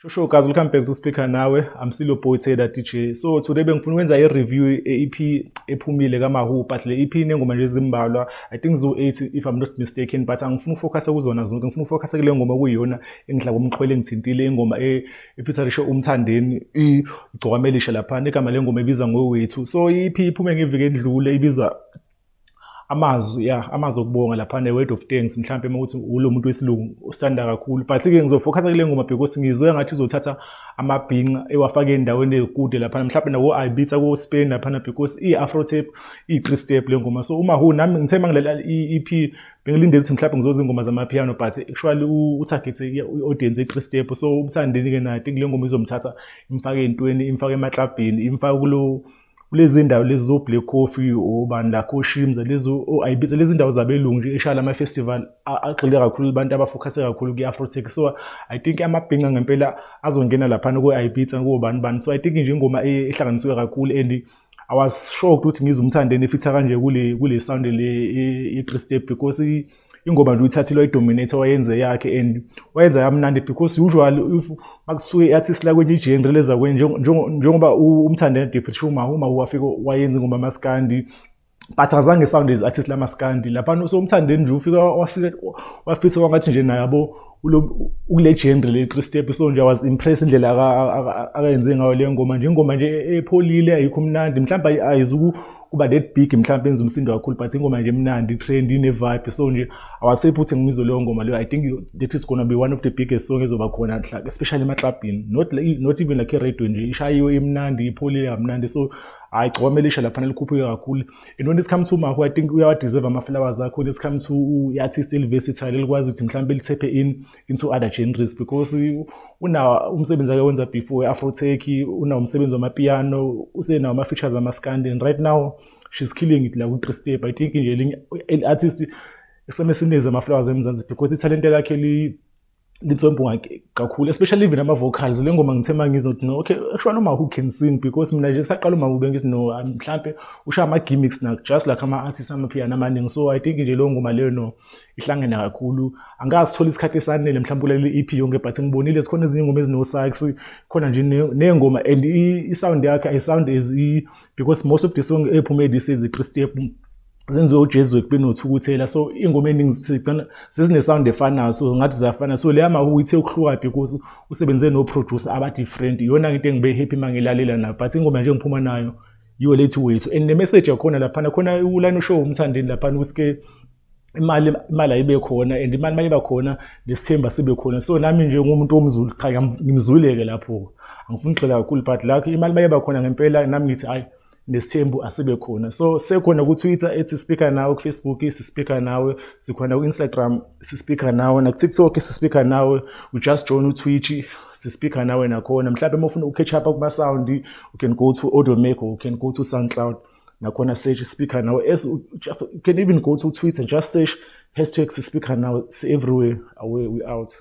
Sho guys, welcome back to Speaker Nawe. I'm still your boy Taylor DJ. So today bengifuna ukwenza i-review e-EP ephumile kaMawhoo, but le EP inengoma nje ezimbalwa. I think zo-8 if I'm not mistaken, but angifuni ukufocus kuzona zonke. Ngifuna ukufocus kule ngoma kuyiyona engihlaba umxhwele, engithintile, ingoma efeaturishe uMthandeni, iGcokama Elisha laphana. Igama lengoma ibiza ngowethu. So i-EP iphume ngeviki endlule, ibizwa amazwi ya amazwi okubonga laphana, word of thanks mhlampe uma uthi ulo muntu wesilungu usanda kakhulu. But-ke ngizofocus kule ngoma because ngizwe ngathi izothatha amabhinca ewafake endaweni ey'kude laphana, mhlawumbe nako-Ibiza, ko-Spain laphana, because iyi-afro tap, iyi-three step le ngoma. So uMawhoo, nami ngithe uma ngilalela i-EP bengilindele ukuthi mhlawumbe ngizoza ingoma zamapiano, but actually utargethe i-audience ye-three step. So uMthandeni-ke naye, I think le ngoma izomthatha imfake ey'ntweni, imfake emaklabhini, imfake kulo kulezi ndawo lezi zo-Black Coffee, obani la, koShimza lezi, o-Ibiza, lezi ndawo zabelungu nje eshaya lama-festival agxile kakhulu abantu abafocuse kakhulu kwi-afrotech. So I think amabhinca ngempela azongena laphana ko-Ibiza, kobani bani. So I think nje ingoma ehlanganisiwe kakhulu and I was shocked ukuthi ngizwe uMthandeni efitha kanje kule sound le ye-three step, because ingoma nje uyithathile wayidominate, wayenze yakhe and wayenza yamnandi, because usually if makusuke i-artist la kwenye i-genre leza kwenye, njengoba uMthandeni defeat uMawhoo, wafika wayenza ingoma maskandi, but azange sound as artist lamaskandi laphana. So uMthandeni nje ufika wafika wafisa kwangathi nje naye yabo ukule genre le three step. So nje I was impressed indlela akayenze ngayo le ngoma nje. Ingoma nje epholile, ayikho mnandi, mhlawumbe ayizuku kuba that big, mhlawumbe enza umsindo kakhulu, but ingoma nje emnandi, trend, ine vibe. So nje I was happy ukuthi ngimizwe leyo ngoma leyo. I think that is gonna be one of the biggest song ezoba khona, especially emaklabhini, not even like e-radio nje. Ishayiwe imnandi, ipholile kamnandi. So hayi, Gcokama Elisha laphana likhuphuke kakhulu. And when it come to Mawhoo, I think uyawadeserve ama-flowers akho when it come to i-artist eli-versatile, elikwazi ukuthi mhlawumbe lithephe in into other genres, because unawo umsebenzi ake wenza before i-afrotech, unawo umsebenzi wamapiano, usenawo ama-features amaskandi, and right now she's killing it la ku-three step. I think nje elinye artist esemesinezi ama-flowers eMzansi, because ithalente lakhe litswempu kakhulu, especially even ama-vocals. Le ngoma ngithe uma ngizwa ukuthi no, okay, actually uMawhoo can sing, because mina nje saqala uMawhoo bengithi no, mhlampe ushaya ama-gimmicks na just like ama-artists amapiano amaningi. So I think nje leyo ngoma leyo no ihlangene kakhulu. Angikaze sithole isikhathi esanele mhlawumbe ulalela i-EP yonke, but ngibonile zikhona ezinye ingoma ezino-sax khona nje ney'ngoma and i-sound yakhe ayi-sound as because most of the song ephume this is i-three step zenziwe uJezwe benoThukuthela. So ingoma eningi sigcina sezine-sound efanayo, so ngathi ziyafana. So leya Mawhoo ithe ukuhluka because usebenze no-producer aba-different. Iyona into engibe happy uma ngilalela nayo, but ingoma nje engiphuma nayo yiyo lethi wethu and ne-message yakhona laphana khona uline ushow uMthandeni laphana ukuthi imali ayibe khona and imali mayiba khona nesithemba sibe khona. So nami nje ngumuntu womZulu, cha, ngimzwile-ke lapho. Angifuni ukugxila kakhulu, but lakho imali mayiba khona ngempela, nami ngithi hayi, nesithembu asibe khona. So sekhona ku-Twitter ethi Speaker Nawe, ku-Facebook siSpeaker Nawe, sikhona ku-Instagram siSpeaker Nawe, naku-TikTok siSpeaker Nawe. We just join u-Twitch, siSpeaker Nawe nakhona. Mhlawumbe uma ufuna uku-catch up kuma-sound, you can go to Audiomack or you can go to SoundCloud nakhona, search Speaker Nawe. As just you can even go to Twitter, just search #SpeakerNawe. Everywhere away, we out.